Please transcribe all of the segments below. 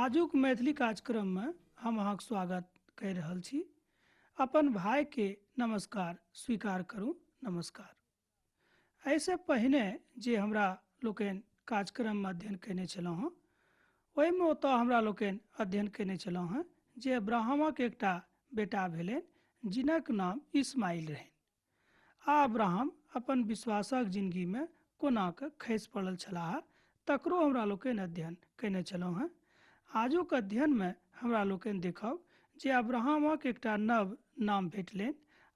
आजुक मैथिली कार्यक्रममे हम अहाँके स्वागत कहि रहल छी। अपन भाइके नमस्कार स्वीकार करू। नमस्कार। एहिसँ पहिने जे हमरा लोकनि कार्यक्रममे अध्ययन कयने छलहुँ हँ, ओहिमे ओतऽ हमरा लोकनि अध्ययन कयने छलहुँ हँ जे अब्राहमक एकटा बेटा भेलनि जिनक नाम इस्माइल रहनि आ अब्राहम अपन विश्वासक जिनगीमे कोना कऽ खसि पड़ल छलाह तकरो हमरा लोकनि अध्ययन कयने छलहुँ हँ। आजुक अध्ययनमे हमरा लोकनि देखब जे अब्राहमक एकटा नव नाम भेटलनि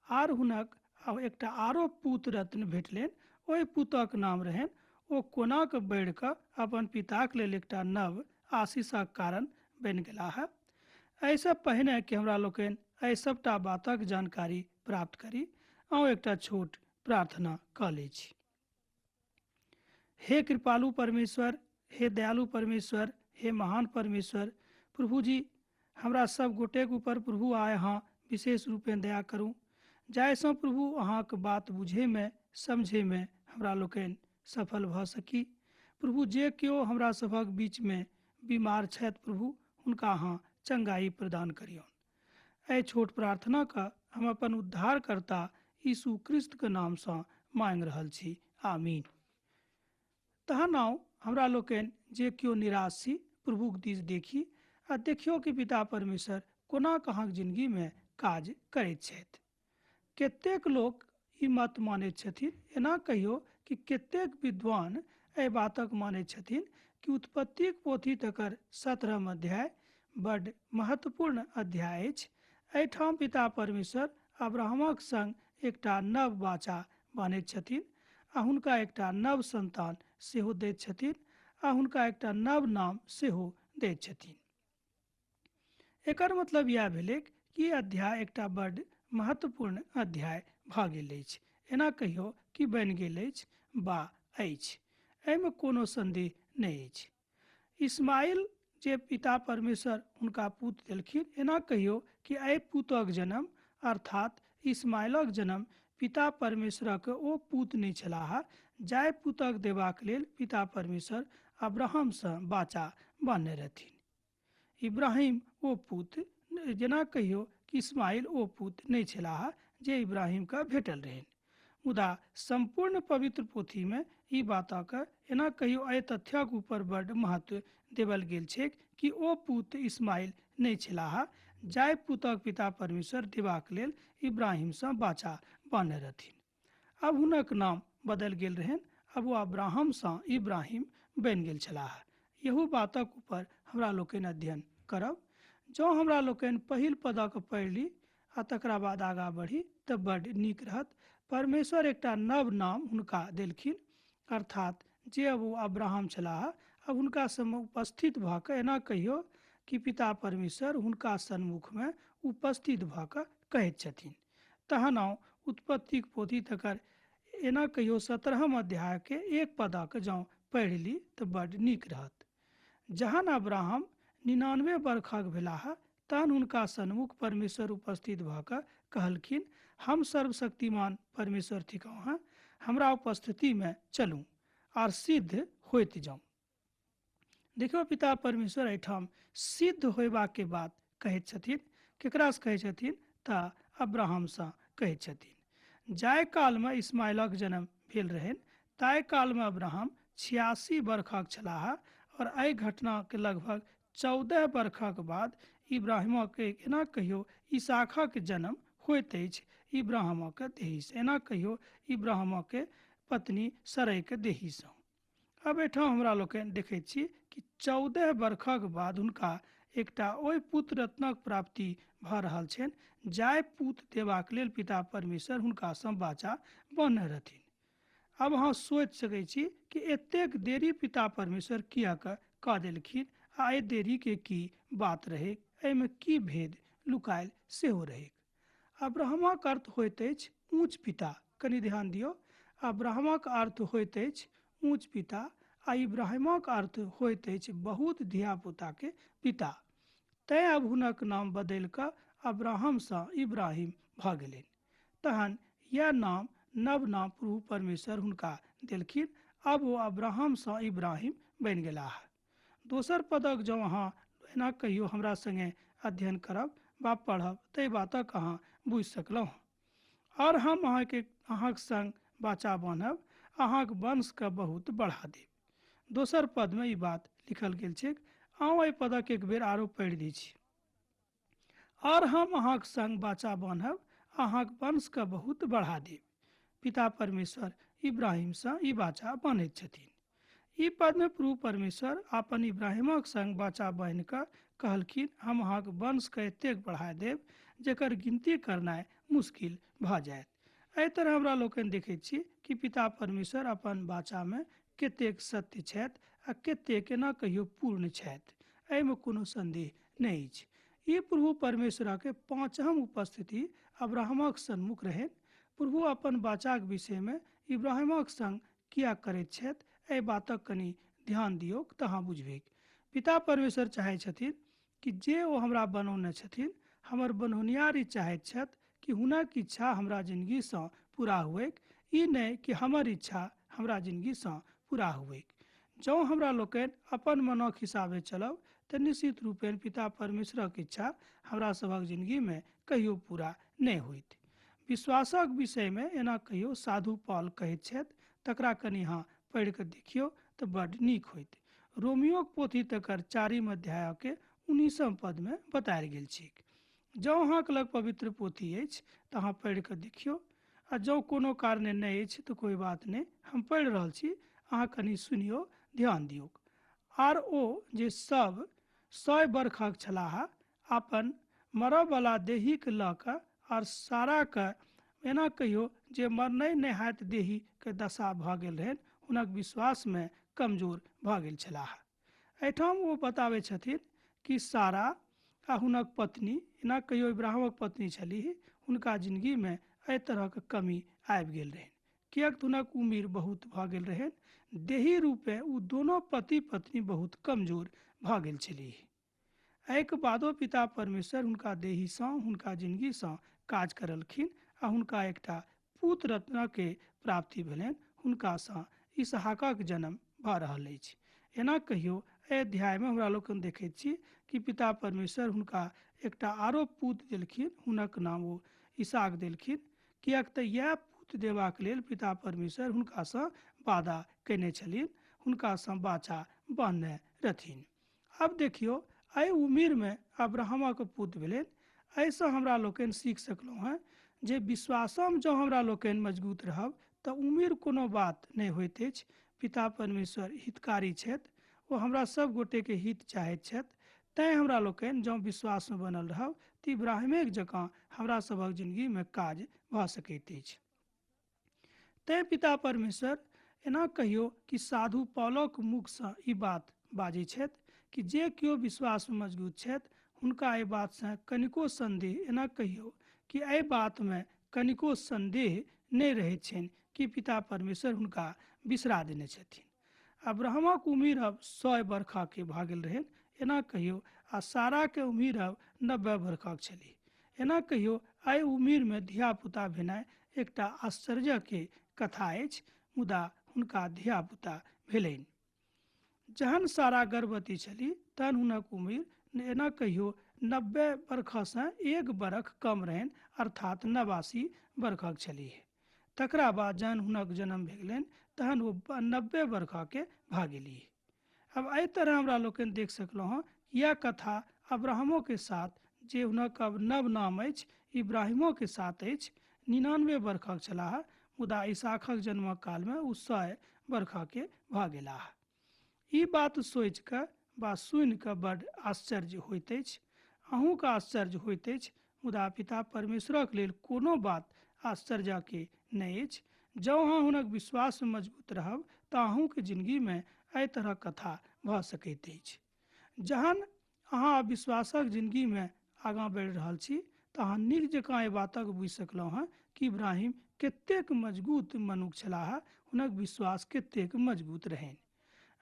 आर हुनक एकटा आरो पूत रत्न भेटलनि। ओहि पूतक नाम रहनि ओ कोना कऽ बढ़ि कऽ अपन पिताक लेल एकटा नव आशीषक कारण बनि गेलाह। एहिसँ पहिने कि हमरा लोकनि एहि सभटा बातक जानकारी प्राप्त करी, आउ एकटा छोट प्रार्थना कऽ लै छी। हे कृपालु परमेश्वर, हे दयालु परमेश्वर, हे महान परमेश्वर प्रभु जी, हमरा सब गोटेक ऊपर प्रभु आय अहाँ विशेष रूपेण दया करू, जाहिसँ प्रभु अहाँके बात बुझैमे समझैमे हमरा लोकनि सफल भऽ सकी। प्रभु जे केओ हमरा सभक बीचमे बीमार छथि प्रभु हुनका अहाँ चंगाई प्रदान करियौन। एहि छोट प्रार्थनाके हम अपन उद्धारकर्ता यीशु क्रिस्तके नामसँ मांगि रहल छी, आमीन। तहन आउ हमरा लोकनि जे केओ निराश छी प्रभुक दिस देखी आ देखियौ कि पिता परमेश्वर कोना अहाँक जिनगीमे काज करैत छथि। कतेक लोक ई मत मानैत छथिन, एना कहियौ कि कतेक विद्वान एहि बातक मानैत छथिन कि उत्पत्तिक पोथी तकर 17 अध्याय बड्ड महत्वपूर्ण अध्याय अछि। एहिठाम पिता परमेश्वर अब्राहमक संग एकटा नव वाचा बान्हैत छथिन आ हुनका एकटा नव संतान सेहो दैत छथिन आ हुनका एकटा नव नाम सेहो दैत छथिन। एकर मतलब इएह भेलै कि अध्याय एकटा बड्ड महत्वपूर्ण अध्याय भऽ गेल अछि, एना कहियौ कि बनि गेल अछि बा अछि, एहिमे कोनो सन्देह नहि अछि। इस्माइल जे पिता परमेश्वर हुनका पूत देलखिन, एना कहियौ कि एहि पूतक जन्म अर्थात इस्माइलक जन्म पिता परमेश्वरक ओ पूत नहि छलाह जाहि पूतक देबाक लेल पिता परमेश्वर अब्राहमसँ वाचा बान्हने रहथिन। इब्राहिम ओ पूत, जेना कहियौ कि इस्माइल ओ पूत नहि छलाह जे इब्राहिमके भेटल रहनि। मुदा सम्पूर्ण पवित्र पोथीमे ई बातक एना कहियौ एहि तथ्यक ऊपर बड्ड महत्व देवल गेल छैक कि ओ पूत इस्माइल नहि छलाह जाहि पूतक पिता परमेश्वर देबाक लेल इब्राहिमसँ वाचा बान्हने रहथिन। आब हुनक नाम बदलि गेल रहनि, आब ओ अब्राहमसँ इब्राहिम बनि गेल छलाह। इहू बातक ऊपर हमरा लोकनि अध्ययन करब। जँ हमरा लोकनि पहिल पदक पढ़ि ली आ तकरा बाद आगाँ बढ़ी तऽ बड्ड नीक रहत। परमेश्वर एकटा नव नाम हुनका देलखिन, अर्थात जे अब ओ अब्राहम छलाह अब हुनका सभमे उपस्थित भऽ कऽ एना कहियौ कि पिता परमेश्वर हुनका सन्मुखमे उपस्थित भऽ कऽ कहैत छथिन। तहन आउ उत्पत्तिक पोथी तकर एना कहियौ 17 अध्यायके 1 पदक जँ पढ़ि ली तऽ बड्ड नीक रहत। जहन अब्राहम 99 वर्षक भेलाह तहन हुनका सन्मुख परमेश्वर उपस्थित भऽ कऽ कहलखिन, हम सर्वशक्तिमान परमेश्वर थिकहुँ हँ, हमरा उपस्थितिमे चलू आर सिद्ध होइत जाउ। देखियौ पिता परमेश्वर एहिठाम सिद्ध होयबाके बात कहैत छथिन। केकरासँ कहै छथिन तऽ अब्राहमसँ कहैत छथिन। जाहि कालमे इस्माइलक जन्म भेल रहनि ताहि कालमे अब्राहम 86 वर्षक छलाह और एहि घटनाके लगभग 14 वर्षक बाद इब्राहिमक एना कहियौ इसाखक जन्म होइत अछि इब्राहिमक देहीसँ, एना कहियौ इब्राहिमक पत्नी सरैके देहीसँ। अब एहिठाम हमरा लोकनि देखैत छी कि 14 वर्षक बाद हुनका एकटा ओहि पुत्र रत्नक प्राप्ति भऽ रहल छनि जाहि पूत देबाक लेल पिता परमेश्वर हुनकासँ वाचा बान्हने रहथिन। अब अहाँ सोचि सकै छी कि एतेक देरी पिता परमेश्वर किएक कऽ देलखिन आ एहि देरीके की बात रहै, एहिमे की भेद लुकायल सेहो रहै। अब्राहमक अर्थ होइत अछि ऊँच पिता। कनि ध्यान दियौ, अब्राहमक अर्थ होइत अछि ऊँच पिता आ इब्राहिमक अर्थ होइत अछि बहुत धियापुताके पिता। तैँ अब हुनक नाम बदलि कऽ अब्राहमसँ इब्राहिम भऽ गेलनि। तहन यह नाम नव नाम प्रभु परमेश्वर हुनका देलखिन। अब ओ अब्राहमसँ इब्राहिम बनि गेलाह। दोसर पदक जँ अहाँ एना कहियो हमरा संगे अध्ययन करब वा पढ़ब ताहि बातक अहाँ बुझि सकलहुँ। और हम अहाँक संग वाचा बान्हब, अहाँक वंशके बहुत बढ़ा देब। दोसर पदमे ई बात लिखल गेल छैक। अहाँ एहि पदक एक बेर आरो पढ़ि दै छी। और हम अहाँक संग वाचा बान्हब, अहाँक वंशके बहुत बढ़ा देब। पिता परमेश्वर इब्राहिमसँ ई वाचा बान्हैत छथिन। ई पदमे प्रभु परमेश्वर अपन इब्राहिमक संग वाचा बान्हि कऽ कहलखिन, हम अहाँक वंशके एतेक बढ़ा देब जकर गिनती करनाइ मुश्किल भऽ जायत। एहि तरह हमरा लोकनि देखैत छी कि पिता परमेश्वर अपन वाचामे कतेक सत्य छथि आ कतेक एना कहियो पूर्ण छथि, एहिमे कोनो संदेह नहि अछि। ई प्रभु परमेश्वरके पाँचम उपस्थिति अब्राहमक सन्मुख रहनि। प्रभु अपन वाचाक विषयमे इब्राहिमक संग किया करैत छथि, एहि बातक कनि ध्यान दियौक तऽ अहाँ बुझबैक। पिता परमेश्वर चाहै छथिन कि जे ओ हमरा बनौने छथिन, हमर बनौनिहार ई चाहैत छथि कि हुनक इच्छा हमरा जिनगीसँ पूरा हुएक, ई नहि कि हमर इच्छा हमरा जिनगीसँ पूरा हुएक। जँ हमरा लोकनि अपन मनक हिसाबे चलब तऽ निश्चित रूपेण पिता परमेश्वरक इच्छा हमरा सभक जिनगीमे कहियो पूरा नहि होइत। विश्वासक विषयमे एना कहियो साधु पॉल कहैत छथि, तकरा कनि अहाँ पढ़ि कऽ देखियौ तऽ बड्ड नीक होइत। रोमियोक पोथी तकर 4 अध्यायके 19 पदमे बतायल गेल छैक। जँ अहाँके लग पवित्र पोथी अछि तऽ अहाँ पढ़ि कऽ देखियौ, आ जँ कोनो कारणे नहि अछि तऽ कोइ बात नहि, हम पढ़ि रहल छी, अहाँ कनि सुनियौ, ध्यान दियौक। आर ओ जे सब 100 बरखक छलाह, अपन मरऽवला देहीके लऽ कऽ आर साराके एना कहियो जे मरनै नहायत देहीके दशा भऽ गेल रहनि, हुनक विश्वासमे कमजोर भऽ गेल छलाह। एहिठाम ओ बताबै छथिन कि सारा आ हुनक पत्नी, एना कहियो इब्राहिमक पत्नी छलीह, हुनका जिनगीमे एहि तरहक कमी आबि गेल रहनि, किएक तऽ हुनक उम्र बहुत भऽ गेल रहनि। देही रूपे ओ दोनो पति पत्नी बहुत कमजोर भऽ गेल छलीह। एहिके बादो पिता परमेश्वर हुनका देहीसँ, हुनका जिनगीसँ काज करलखिन आ हुनका एकटा पुत्र रत्नके प्राप्ति भेलनि। हुनकासँ इसहाकक जन्म भऽ रहल अछि। एना कहियो एहि अध्यायमे हमरा लोकनि देखैत छी कि पिता परमेश्वर हुनका एकटा आरो पुत्र देलखिन, हुनक नाम ओ इसहाक देलखिन, किएक तऽ इएह पुत्र देबाक लेल पिता परमेश्वर हुनकासँ वादा कयने छलिन, हुनकासँ वाचा बान्हने रहथिन। आब देखियौ, एहि उमिरमे अब्राहमक पुत्र भेलनि। एहिसँ हमरा लोकनि सीख सकलहुँ हेँ जे विश्वासमे जँ हमरा लोकनि मजबूत रहब तऽ उमिर कोनो बात नहि होइत अछि। पिता परमेश्वर हितकारी छथि, ओ हमरा सब गोटेके हित चाहैत छथि। तैँ हमरा लोकनि जँ विश्वासमे बनल रहब तऽ इब्राहिमेक जकाँ हमरा सभक जिनगीमे काज भऽ सकैत अछि। तैँ पिता परमेश्वर एना कहियो कि साधु पौलक मुखसँ ई बात बाजै छथि कि जे केओ विश्वासमे मजबूत छथि हुनका एहि बातसँ कनिको संदेह, एना कहियो कि एहि बातमे कनिको संदेह नहि रहैत छनि कि पिता परमेश्वर हुनका बिसरा देने छथिन। अब्राहमक उम्र अब 100 बरखाके भऽ गेल रहनि, एना कहियो, आ साराके उम्र अब 90 बरखाक छली। एना कहियो एहि उम्रमे धियापुता भेनाइ एकटा आश्चर्यके कथा अछि, मुदा हुनका धियापुता भेलनि। जहन सारा गर्भवती छली तहन हुनक उम्र एना कहियो 90 बरखसँ 1 बरख कम रहनि, अर्थात 89 बरखक छलीह। तकरा बाद जहन हुनक जन्म भेलनि तहन ओ 90 बरखाके भऽ गेलीह। अब एहि तरह हमरा लोकनि देख सकलहुँ हँ यह कथा अब्राहमो के साथ, जे हुनक अब नव नाम अछि इब्राहिमो के साथ अछि, 99 बरखक छलाह, मुदा इसाखक जन्मक कालमे ओ 100 बरखाके भऽ गेलाह। ई बात सोचि कऽ वा सुनि कऽ बड्ड आश्चर्य होइत अछि, अहूँके आश्चर्य होइत अछि, मुदा पिता परमेश्वरक लेल कोनो बात आश्चर्यके नहि अछि। जँ अहाँ हुनक विश्वासमे मजबूत रहब तऽ अहूँके जिनगीमे एहि तरहक कथा भऽ सकैत अछि। जहन अहाँ विश्वासक जिनगीमे आगाँ बढ़ि रहल छी तऽ अहाँ नीक जकाँ एहि बातक बुझि सकलहुँ हँ कि इब्राहिम कतेक मजबूत मनुख छलाह, हुनक विश्वास कतेक मजबूत रहनि।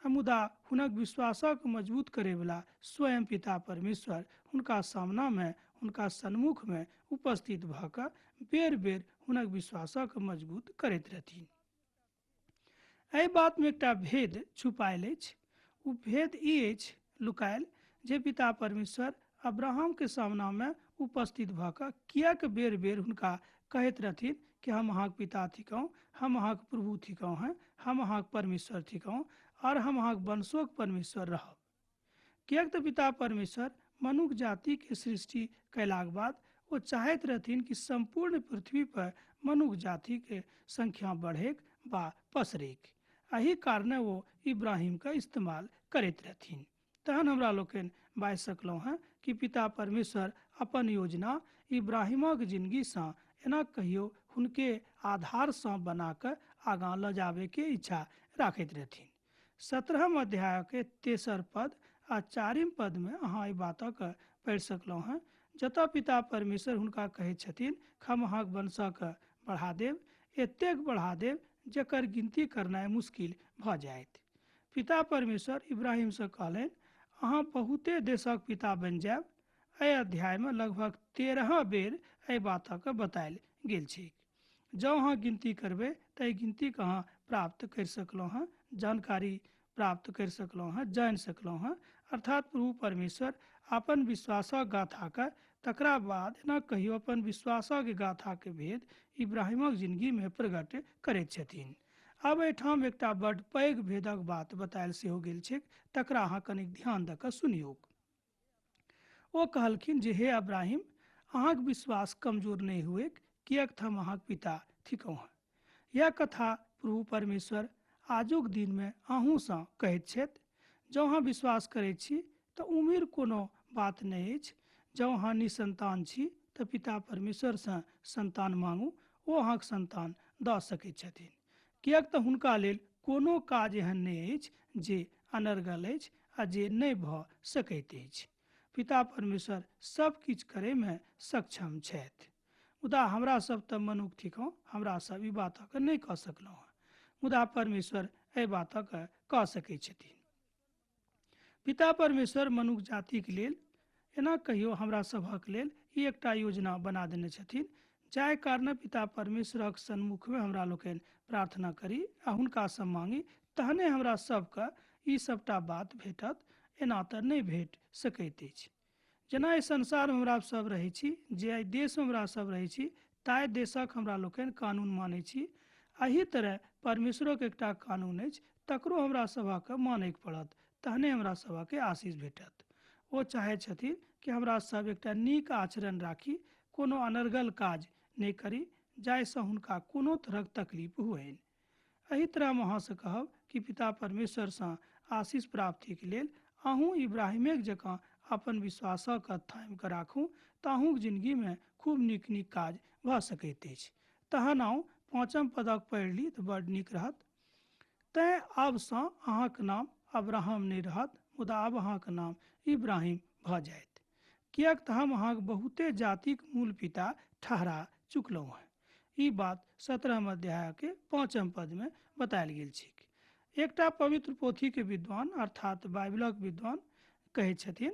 मुदा हुनक विश्वासक मजबूत करैवला स्वयं पिता परमेश्वर हुनका सामनामे, हुनका सन्मुखमे उपस्थित भऽ कऽ बेर बेर हुनक विश्वासक मजबूत करैत रहथिन। एहि बातमे एकटा भेद छुपायल अछि। ओ भेद ई अछि लुकायल जे पिता परमेश्वर अब्राहम के सामना में उपस्थित भऽ कऽ किएक बेर बेर हुनका कहैत रहथिन कि हम अहाँके पिता थिकहुँ, हम अहाँके प्रभु थिकहुँ हैं, हम अहाँके परमेश्वर थिकहुँ और हम अहाँके वंशोक परमेश्वर रहब। किएक तऽ पिता परमेश्वर मनुख जातिके सृष्टि कयलाक बाद ओ चाहैत रहथिन कि सम्पूर्ण पृथ्वी पर मनुख जातिके संख्या बढ़ेक बा पसरेक। एहि कारणे ओ इब्राहिमके इस्तेमाल करैत रहथिन। तहन हमरा लोकनि बाजि सकलहुँ हेँ कि पिता परमेश्वर अपन योजना इब्राहिमक जिंदगीसँ एना कहियो हुनके आधारसँ बना कऽ आगाँ लऽ जाबैके इच्छा राखैत रहथिन। 17 अध्यायके 3 पद आ 4 पदमे अहाँ एहि बातक पढ़ि सकलहुँ हेँ, जतऽ पिता परमेश्वर हुनका कहैत छथिन हम अहाँक वंशक बढ़ा देब, एतेक बढ़ा देब जकर गिनती करनाइ मुश्किल भऽ जायत। पिता परमेश्वर इब्राहिमसँ कहलनि अहाँ बहुते देशक पिता बनि जायब। एहि अध्यायमे लगभग 13 बेर एहि बातक बतायल गेल छै। जँ अहाँ गिनती करबै तऽ एहि गिनतीके अहाँ प्राप्त करि सकलहुँ हेँ, जानकारी प्राप्त करि सकलहुँ हेँ, जानि सकलहुँ हेँ। अर्थात प्रभु परमेश्वर अपन विश्वासक गाथाके तकरा बाद एना कहियो अपन विश्वासक गाथाके भेद इब्राहिमक जिंदगीमे प्रकट करैत छथिन। आब एहिठाम एकटा बड्ड पैघ भेदक बात बतायल सेहो गेल छै, तकरा अहाँ कनिक ध्यान दऽ कऽ सुनियौ। ओ कहलखिन जे हे अब्राहिम, अहाँक विश्वास कमजोर नहि हुए, किएक तऽ हम अहाँक पिता थिकहुँ हेँ। यह कथा प्रभु परमेश्वर आजुक दिनमे अहूँसँ कहैत छथि। जँ अहाँ विश्वास करैत छी तऽ उम्मीद कोनो बात नहि अछि। जँ अहाँ निसंतान छी तऽ पिता परमेश्वरसँ संतान मांगू, ओ अहाँक संतान दऽ सकैत छथिन। किएक तऽ हुनका लेल कोनो काज एहन नहि अछि जे अनर्गल अछि आ जे नहि भऽ सकैत अछि। पिता परमेश्वर सब किछु करैमे सक्षम छथि। मुदा हमरा सब तऽ मनुख थिकहुँ, हमरा सब ई बातक नहि कऽ सकलहुँ हँ, मुदा परमेश्वर एहि बातक कऽ सकैत छथिन। पिता परमेश्वर मनुख जातिक लेल एना कहियो हमरा सभक लेल ई एकटा योजना बना देने छथिन, जाहि कारण पिता परमेश्वरक सन्मुखमे हमरा लोकनि प्रार्थना करी आ हुनकासँ मांगी, तहने हमरा सबके ई सबटा बात भेटत, एना तऽ नहि भेट सकैत अछि। जेना एहि संसारमे हमरा सब रहै छी, जे एहि देशमे हमरा सब रहै छी, ताहि देशक हमरा लोकनि कानून मानै छी। एहि तरह परमेश्वरक एकटा कानून अछि, तकरो हमरा सभके मानैके पड़त, तहने हमरा सभके आशीष भेटत। ओ चाहै छथिन कि हमरा सब एकटा नीक आचरण राखी, कोनो अनर्गल काज नहि करी, जाहिसँ हुनका कोनो तरहक तकलीफ हुअनि। एहि तरह हम अहाँसँ कहब कि पिता परमेश्वरसँ आशीष प्राप्तिके लेल अहूँ इब्राहिमेक जकाँ अपन विश्वासक थामि कऽ राखू, तऽ अहूँक जिंदगीमे खूब नीक नीक काज भऽ सकैत अछि। तहन आउ 5 पदक पढ़ि ली तऽ बड्ड नीक रहत। तैँ आबसँ अहाँक नाम अब्राहम नहि रहत, मुदा आब अहाँक नाम इब्राहिम भऽ जायत, किएक तऽ हम अहाँक बहुते जातिक मूल पिता ठहरा चुकलहुँ हेँ। ई बात 17 अध्यायके 5 पदमे बतायल गेल छै। एकटा पवित्र पोथीके विद्वान अर्थात बाइबलक विद्वान कहै छथिन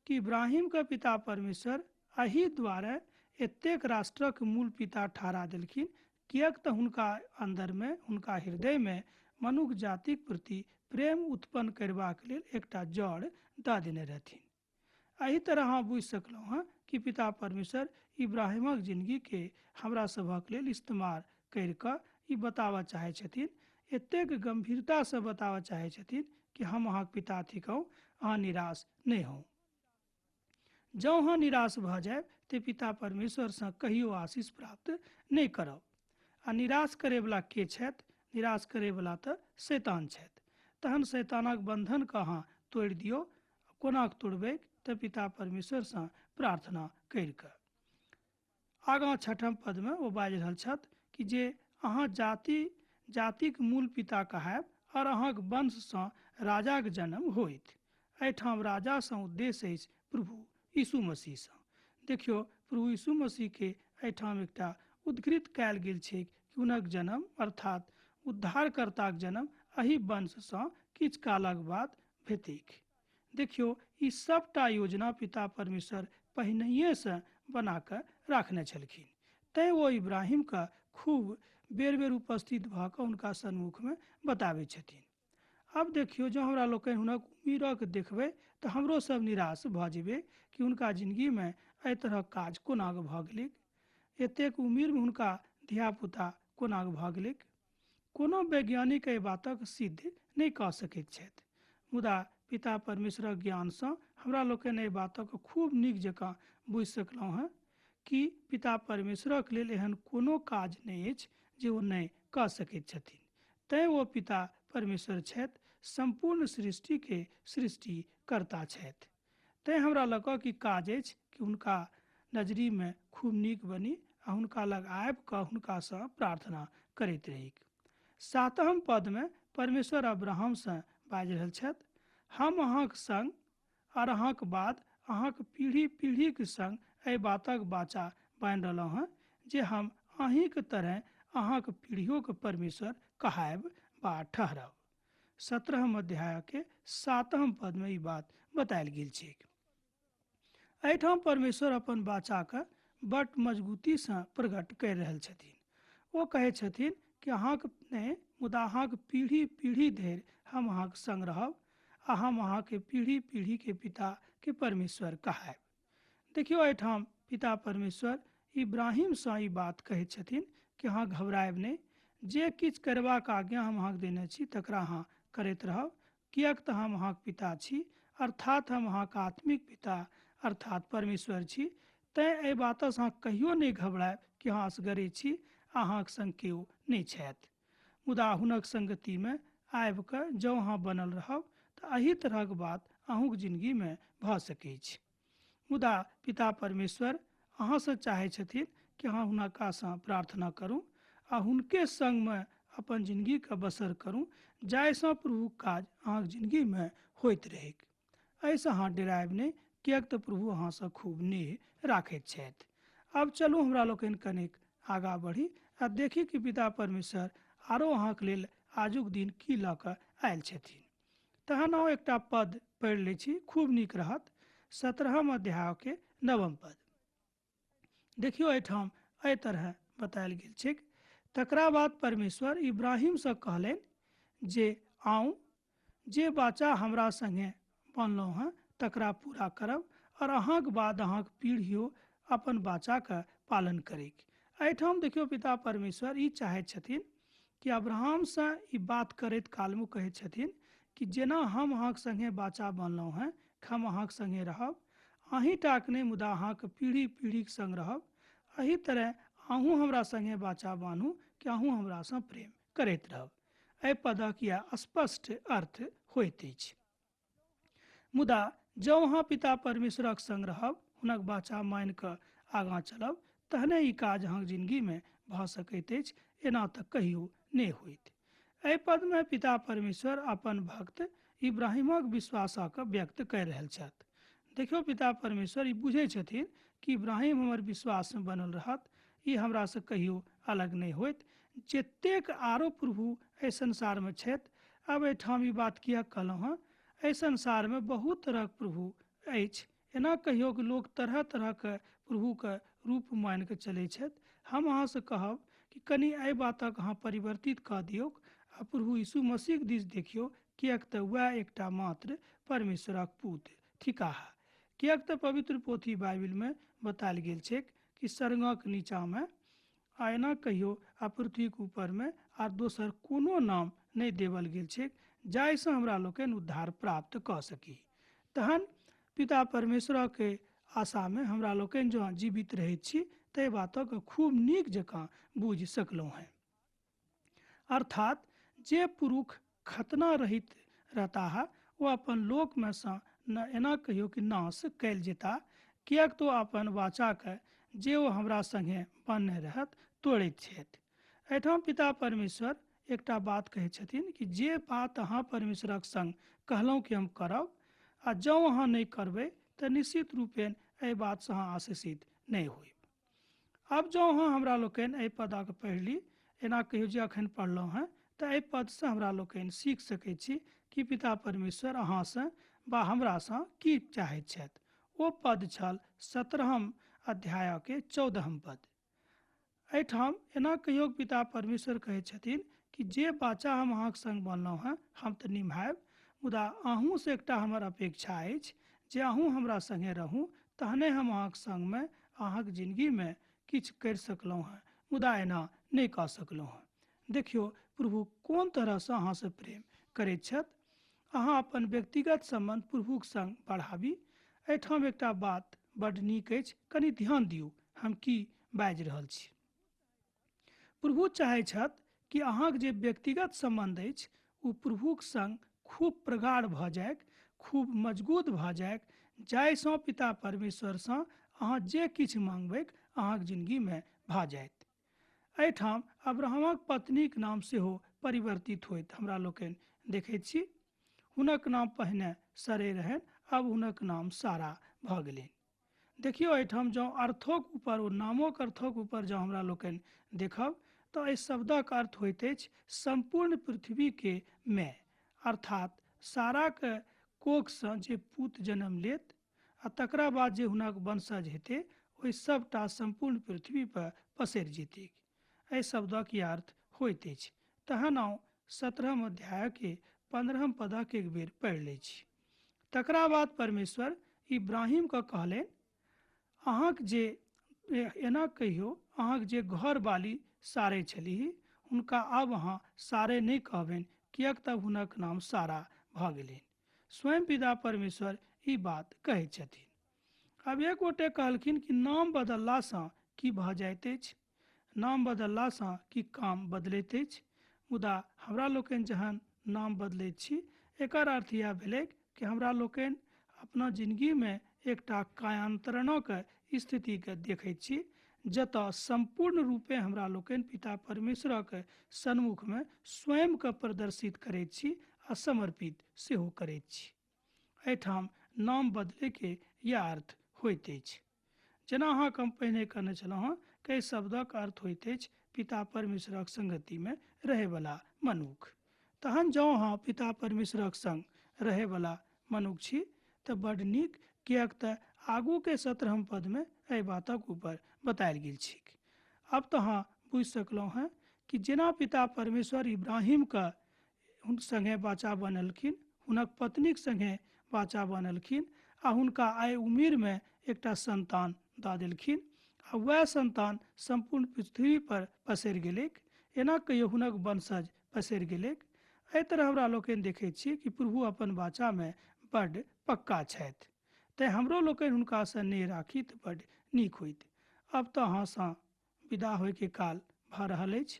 कि इब्राहिमके पिता परमेश्वर एहि द्वारे एतेक राष्ट्रक मूल पिता ठहरा देलखिन, किएक तऽ हुनका अन्दरमे, हुनका हृदयमे मनुख जातिक प्रति प्रेम उत्पन्न करबाक लेल एकटा जड़ दऽ देने रहथिन। एहि तरह अहाँ बुझि सकलहुँ हँ कि पिता परमेश्वर इब्राहिमक जिंदगीके हमरा सभक लेल इस्तेमाल करि कऽ ई बताबऽ चाहै छथिन, एतेक गंभीरतासँ बताबऽ चाहै छथिन कि हम अहाँक पिता थिकहुँ, अहाँ निराश नहि होउ। जँ अहाँ निराश भऽ जायब तऽ पिता परमेश्वरसँ कहियो आशीष प्राप्त नहि करब। आ निराश करैवला के छथि? निराश करैवला तऽ शैतान छथि। तहन शैतानक बंधनके अहाँ तोड़ि दियौ। कोना तोड़बै? तऽ पिता परमेश्वरसँ प्रार्थना करि कऽ। आगाँ 6 पदमे ओ बाजि रहल छथि कि जे अहाँ जातिक मूल पिता कहायब और अहाँक वंशसँ राजाक जन्म होइत। एहिठाम राजासँ उद्देश्य अछि प्रभु यीशु मसीहसँ। देखियौ, प्रभु यीशु मसीहके एहिठाम एकटा उद्घृत कयल गेल छै कि हुनक जन्म अर्थात उद्धारकर्ताक जन्म एहि वंशसँ किछु कालक बाद भेतैक। देखियौ, ई सबटा योजना पिता परमेश्वर पहिनहिएसँ बना कऽ राखने छलखिन। तैँ ओ इब्राहिमके खूब बेर बेर उपस्थित भऽ कऽ हुनका सन्मुखमे बताबै छथिन। आब देखियौ, जँ हमरा लोकनि हुनक उम्मीदक देखबै तऽ तऽ हमरो सब निराश भऽ जेबै कि हुनका जिनगीमे एहि तरहक काज कोना भऽ गेलै, एतेक उमिरमे हुनका धियापुता कोना भऽ गेलै। कोनो वैज्ञानिक एहि बातक सिद्ध नहि कऽ सकैत छथि, मुदा पिता परमेश्वरक ज्ञानसँ हमरा लोकनि एहि बातक खूब नीक जकाँ बुझि सकलहुँ हेँ कि पिता परमेश्वरक लेल एहन कोनो काज नहि अछि जे ओ नहि कऽ सकैत छथिन। तैँ ओ पिता परमेश्वर छथि, सम्पूर्ण सृष्टिके सृष्टिकर्ता छथि। तैँ हमरा लऽ कऽ की काज अछि कि हुनका नजरीमे खूब नीक बनी आ हुनका लग आबि कऽ हुनकासँ प्रार्थना करैत रही। 7म पदमे परमेश्वर अब्राहमसँ बाजि रहल छथि, हम अहाँक संग आओर अहाँक बाद अहाँक पीढ़ी पीढ़ीक संग एहि बातक वाचा बान्हि रहलहुँ हेँ जे हम अहीँक तरह अहाँक पीढ़ियोके परमेश्वर कहायब बा ठहरब। 17म अध्यायके 7म पदमे ई बात बतायल गेल छैक। एहिठाम परमेश्वर अपन वाचाके बड मजबूतीसँ प्रकट करि रहल छथिन। ओ कहै छथिन कि अहाँक नहि मुदा अहाँक पीढ़ी पीढ़ी धरि हम अहाँक संग रहब आ हम अहाँके पीढ़ी पीढ़ीके पिताके परमेश्वर कहायब। देखियौ, एहिठाम पिता परमेश्वर इब्राहिमसँ ई बात कहै छथिन कि अहाँ घबरायब नहि, जे किछु करबाक आज्ञा हम अहाँके देने छी तकरा अहाँ करैत रहब, किएक तऽ हम अहाँक पिता छी, अर्थात हम अहाँक आत्मिक पिता अर्थात परमेश्वर छी। तैँ एहि बातसँ अहाँ कहियो नहि घबरायब कि अहाँ असगरे छी, अहाँक संग केओ नहि छथि। मुदा हुनक संगतिमे आबि कऽ जँ अहाँ बनल रहब तऽ एहि तरहक बात अहूँक जिनगीमे भऽ सकैछ। मुदा पिता परमेश्वर अहाँसँ चाहै छथिन कि अहाँ हुनकासँ प्रार्थना करू आ हुनके संगमे अपन जिनगीके बसर करू, जाहिसँ प्रभुक काज अहाँक जिनगीमे होइत रहैक। एहिसँ अहाँ डरायब नहि, किएक तऽ प्रभु अहाँसँ खूब नेह राखैत छथि। आब चलू हमरा लोकनि कनेक आगाँ बढ़ी आ देखी कि पिता परमेश्वर आरो अहाँके लेल आजुक दिन की लऽ कऽ आयल छथिन। तहन अहाँ एकटा पद पढ़ि लै छी, खूब नीक रहत। 17म अध्यायके 9म पद देखियौ, एहिठाम एहि तरह बतायल गेल छैक। तकरा बाद परमेश्वर इब्राहिमसँ कहलनि जे आउ, जे वाचा हमरा संगे बनलहुँ हेँ तकरा पूरा करब और अहाँक बाद अहाँक पीढ़ियो अपन वाचाके पालन करैक। एहिठाम देखियौ, पिता परमेश्वर ई चाहैत छथिन कि अब्राहमसँ ई बात करैत कालमे कहै छथिन कि जेना हम अहाँक संगे वाचा बनलहुँ हेँ, हम अहाँक संगे रहब, अहीं टाक नहि मुदा अहाँक पीढ़ी पीढ़ीक संग रहब, एहि तरह अहूँ हमरा संगे वाचा बान्हू कि अहूँ हमरासँ प्रेम करैत रहब। एहि पदक यह स्पष्ट अर्थ होइत अछि। मुदा जँ अहाँ पिता परमेश्वरक संग रहब, हुनक वाचा मानि कऽ आगाँ चलब, तहने ई काज अहाँक जिनगीमे भऽ सकैत अछि, एना तऽ कहियो नहि होइत। एहि पदमे पिता परमेश्वर अपन भक्त इब्राहिमक विश्वासक व्यक्त करि रहल छथि। देखियौ, पिता परमेश्वर ई बुझै छथिन कि इब्राहिम हमर विश्वासमे बनल रहत, ई हमरासँ कहियो अलग नहि होइत। जतेक आरो प्रभु एहि संसारमे छथि, आब एहिठाम ई बात किएक कहलहुँ हेँ, एहि संसारमे बहुत तरहक प्रभु अछि। एना कहियो कि लोक तरह तरहके प्रभुके रूप मानि कऽ चलै छथि। हम अहाँसँ कहब कि कनि एहि बातक अहाँ परिवर्तित कऽ दियौक आ प्रभु यीशु मसीहक दिस देखियौ, किएक तऽ वएह एकटा मात्र परमेश्वरक पुत्र थिकाह। किएक तऽ पवित्र पोथी बाइबिलमे बतायल गेल छैक कि स्वर्गक नीचाँमे आ एना कहियो आ पृथ्वीक ऊपरमे आर दोसर कोनो नाम नहि देवल गेल छैक जाहिसँ हमरा लोकनि उद्धार प्राप्त कऽ सकी। तहन पिता परमेश्वरके आशामे हमरा लोकनि जँ जीवित रहैत छी ताहि बातक खूब नीक जकाँ बुझि सकलहुँ हेँ। अर्थात जे पुरुष खतना रहित रहता है ओ अपन लोकमे सँ न एना कहियो कि नाश कयल जेता, किएक तो अपन वाचाके जे ओ हमरा संगे बान्हने रहत तोड़ैत छथि। एहिठाम पिता परमेश्वर एकटा बात कहै छथिन कि जे बात अहाँ परमेश्वरक संग कहलहुँ कि हम करब आ जँ अहाँ नहि करबै तऽ निश्चित रूपेण एहि बातसँ अहाँ आशीषित नहि होइब। आब जँ अहाँ हमरा लोकनि एहि पदक पढ़ि ली, एना कहियो जे अखन पढ़लहुँ हेँ, तऽ एहि पदसँ हमरा लोकनि सीख सकै छी कि पिता परमेश्वर अहाँसँ वा हमरासँ की चाहैत छथि। ओ पद छल 17म अध्यायके 14म पद। एहिठाम एना कहियो पिता परमेश्वर कहै छथिन कि जे वाचा हम अहाँक संग बनलहुँ हेँ हम तऽ निभायब, मुदा अहूँसँ एकटा हमर अपेक्षा अछि जे अहूँ हमरा सङ्गे रहू, तहने हम अहाँक सङ्गमे अहाँक जिनगीमे किछु करि सकलहुँ हेँ, मुदा एना नहि कऽ सकलहुँ हेँ। देखियौ प्रभु कोन तरहसँ अहाँसँ प्रेम करैत छथि। अहाँ अपन व्यक्तिगत सम्बन्ध प्रभुक सङ्ग बढ़ाबी। एहिठाम एकटा बात बड्ड नीक अछि, कनि ध्यान दियौ हम की बाजि रहल छी। प्रभु चाहै छथि कि अहाँक जे व्यक्तिगत सम्बन्ध अछि ओ प्रभुक सङ्ग खूब प्रगाढ़ भऽ जाइक, खूब मजगूत भऽ जाइक, जाहिसँ पिता परमेश्वरसँ अहाँ जे किछु माँगबैक अहाँक जिनगीमे भऽ जायत। एहिठाम अब्राहमक पत्नीक नाम सेहो परिवर्तित होइत हमरा लोकनि देखैत छी। हुनक नाम पहिने सरे रहनि, आब हुनक नाम सारा भऽ गेलनि। देखियौ एहिठाम जँ अर्थोक ऊपर ओ नामोक अर्थक ऊपर जँ हमरा लोकनि देखब तऽ एहि शब्दक अर्थ होइत अछि सम्पूर्ण पृथ्वीके माय, अर्थात साराक कोखसँ जे पूत जन्म लेत आ तकरा बाद जे हुनक वंशज हेतै ओहि सबटा सम्पूर्ण पृथ्वी पर पसरि जेतैक। एहि शब्दक ई अर्थ होइत अछि। तहन आउ 17 अध्यायके 15 पदक एक बेर पढ़ि लै छी। तकरा बाद परमेश्वर इब्राहिमके कहलनि, अहाँक जे एना कहियौ, अहाँक जे घरवाली सारे छलीह हुनका आब अहाँ सारे नहि कहबनि, किएक तब हुनक नाम सारा भऽ गेलनि। स्वयं पिता परमेश्वर ई बात कहै छथिन। आब एक गोटे कहलखिन कि नाम बदललासँ की भऽ जाइत अछि, नाम बदललासँ की काम बदलैत अछि? मुदा हमरा लोकनि जहन नाम बदलैत छी एकर अर्थ इएह भेलै कि हमरा लोकनि अपना जिनगीमे एकटा कायांतरणक स्थितिके देखैत छी, जतऽ सम्पूर्ण रूपे हमरा लोकनि पिता परमेश्वरक सन्मुखमे स्वयंके प्रदर्शित करैत छी आ समर्पित सेहो करैत छी। एहिठाम नाम बदलैके इएह अर्थ होइत अछि। जेना अहाँके हम पहिने कहने छलहुँ हँ कि एहि शब्दक अर्थ होइत अछि पिता परमेश्वरक संगतिमे रहैवला मनुख। तहन जँ अहाँ पिता परमेश्वरक संग रहैवला मनुख छी तऽ बड्ड नीक, किएक तऽ आगूके 17 पदमे एहि बातक ऊपर बतायल गेल छैक। आब तऽ अहाँ बुझि सकलहुँ हँ कि जेना पिता परमेश्वर इब्राहिमके हुनक सङ्गे वाचा बनलखिन, हुनक पत्नीक सङ्गे वाचा बनलखिन आ हुनका आइ उमिरमे एकटा संतान दऽ देलखिन आ वएह संतान सम्पूर्ण पृथ्वी पर पसरि गेलैक। एना कहियो हुनक वंशज पसरि गेलैक। एहि तरह हमरा लोकनि देखैत छी कि प्रभु अपन वाचामे बड्ड पक्का छथि, तेँ हमरो लोकनि हुनकासँ नेह राखी तऽ बड्ड नीक होइत। आब तऽ अहाँसँ विदा होइके काल भऽ रहल अछि,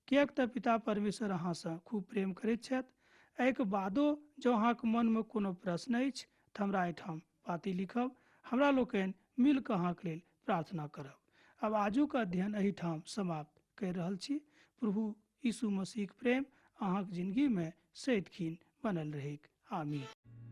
किएक तऽ पिता परमेश्वर अहाँसँ खूब प्रेम करैत छथि। एहिके बादो जँ अहाँके मनमे कोनो प्रश्न अछि तऽ हमरा एहिठाम पाती लिखब, हमरा लोकनि मिलकऽ अहाँके लेल प्रार्थना करब। आब आजुक अध्ययन एहिठाम समाप्त करि रहल छी। प्रभु यीशु मसीहक प्रेम अहाँक जिनगीमे सदिखिन बनल रहैक। आमीन।